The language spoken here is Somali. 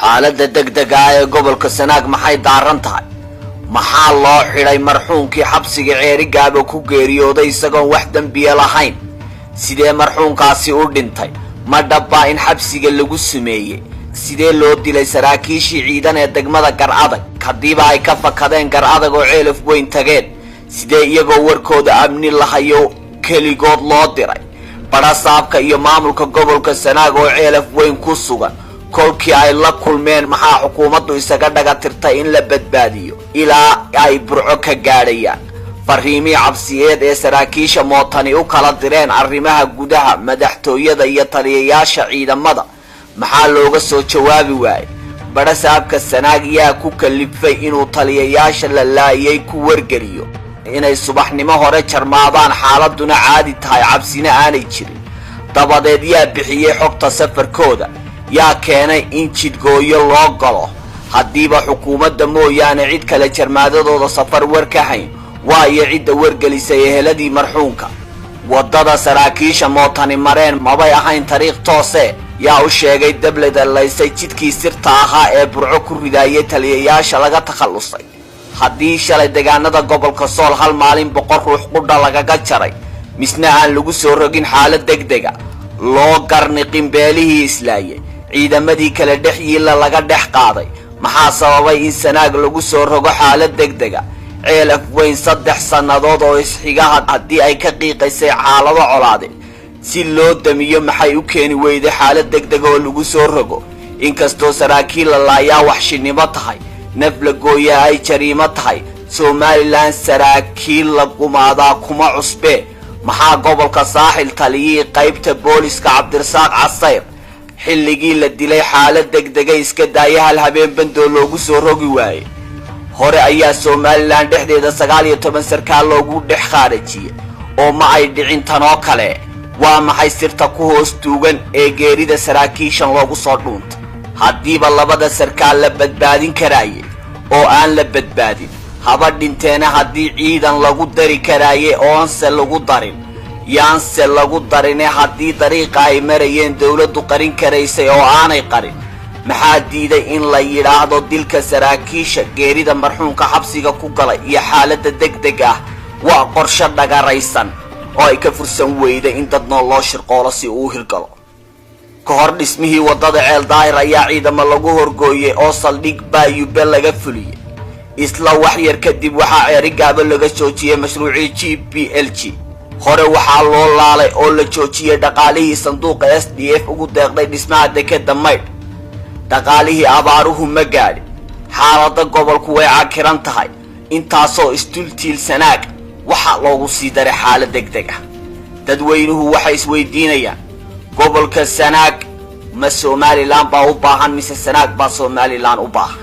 Xaaladda degdega ah ee gobolka Sanaag maxay daaran tahay? Maxaa loo xidhay marxuumkii xabsiga Ceerigaaba ku geeriyooday isagoon wax dembiya lahayn? Sidee marxuumkaasi u dhintay? Ma dhabbaa in xabsiga lagu sumeeyey? Sidee loo dilay saraakiishii ciidan ee degmada Gar Adag, haddiiba ay ka fakadeen Gar Adag oo Ceelaf Weyn tageen? Sidee iyagoo warkooda amni lahayo keligood loo diray? Badhasaabka iyo maamulka gobolka Sanaag oo Ceelaf Weyn ku sugan kolkii ay la kulmeen, maxaa xukuumaddu isaga dhaga tirtay in la badbaadiyo ilaa ay Burco ka gaadhayaan? Fariimii cabsiyeed ee saraakiisha mootani u kala direen arrimaha gudaha, madaxtooyada iyo taliyayaasha ciidamada, maxaa looga soo jawaabi waayey? Badhasaabka Sanaag yaa ku kalifay inuu taliyayaasha la laayay ku wargeliyo inay subaxnimo hore jarmaadaan, xaaladuna caadi tahay, cabsina aanay jirin? Dabadeed yaa bixiyey xogta safarkooda? Yaa keenay in jidgooyo loo galo, haddiiba xukuumadda mooyaane cid kale jarmaadadooda safar war ka hayn? Waayo cidda wargelisay eheladii marxuumka? Waddada saraakiisha mootani mareen mabay ahayn tariiq toose? Yaa u sheegay dableda laysay jidkii sirta ahaa ee Burco ku ridaayay taliyayaasha laga takhallusay? Haddii shalay deegaanada gobolka Sool hal maalin 100 ruux qudha lagaga jaray, misna aan lagu soo rogin xaalad degdega, loo garniqin beelihii islaayay, ciidamadii kale dhex yiilla laga dhex qaaday, maxaa sababay in Sanaag lagu soo rogo xaalad degdega? Ceelaf Weyn 3 sannadood oo isxigaha haddii ay ka qiiqaysay xaalado colaadeed, si loo damiyo maxay u keeni weyday xaalad degdega oo lagu soo rogo? Inkastoo saraakiil la laayaa waxshinimo tahay, naf la gooyaa ay jariimo tahay, Somalilan saraakiil la gumaadaa kuma cusbee, maxaa gobolka Saaxil taliyihii qaybta booliska Cabdirasaaq Casayr xilligii la dilay xaalad degdega iska daaya hal habeen bandoo loogu soo rogi waayey? Hore ayaa Somalilan dhexdeeda 19 sarkaal loogu dhex khaarajiyey oo ma ay dhicin tanoo kale. Waa maxay sirta ku hoos tuugan ee geerida saraakiishan loogu soo dhuuntay? Haddiiba labada sarkaal la badbaadin karaayay oo aan la badbaadin, haba dhinteena, haddii ciidan lagu dari karaayay oonse lagu darin, yaanse lagu darine, haddii dariiqa ay marayeen dowladdu qarin karaysay oo aanay qarin, maxaa diiday in la yidhaahdo dilka saraakiisha, geerida marxuumka xabsiga ku galay iyo xaaladda degdeg ah waa qorshe dhagaraysan oo ay ka fursan weyday in dad nool loo shirqoolo si uu u hirgalo? Ka hor dhismihii waddada Ceel Daahir ayaa ciidamo lagu horgooyey oo saldhig Baayube laga fuliyey. Isla wax yar kadib waxaa Ceerigaabo laga joojiyey mashruucii GPLG. Hore waxaa loo laalay oo la joojiyey dhaqaalihii sanduuqa SDF ugu deeqday dhismaha dekeda Maydh. Dhaqaalihii abaaruhu ma gaadhin. Xaaladda gobolku way cakiran tahay. Intaasoo isdultiil Sanaag waxaa loogu sii daray xaalad degdeg ah. Dadweynuhu waxay isweydiinayaan: gobolka Sanaag ma Somalilan baa u baahan, mise Sanaag baa Somalilan u baahan?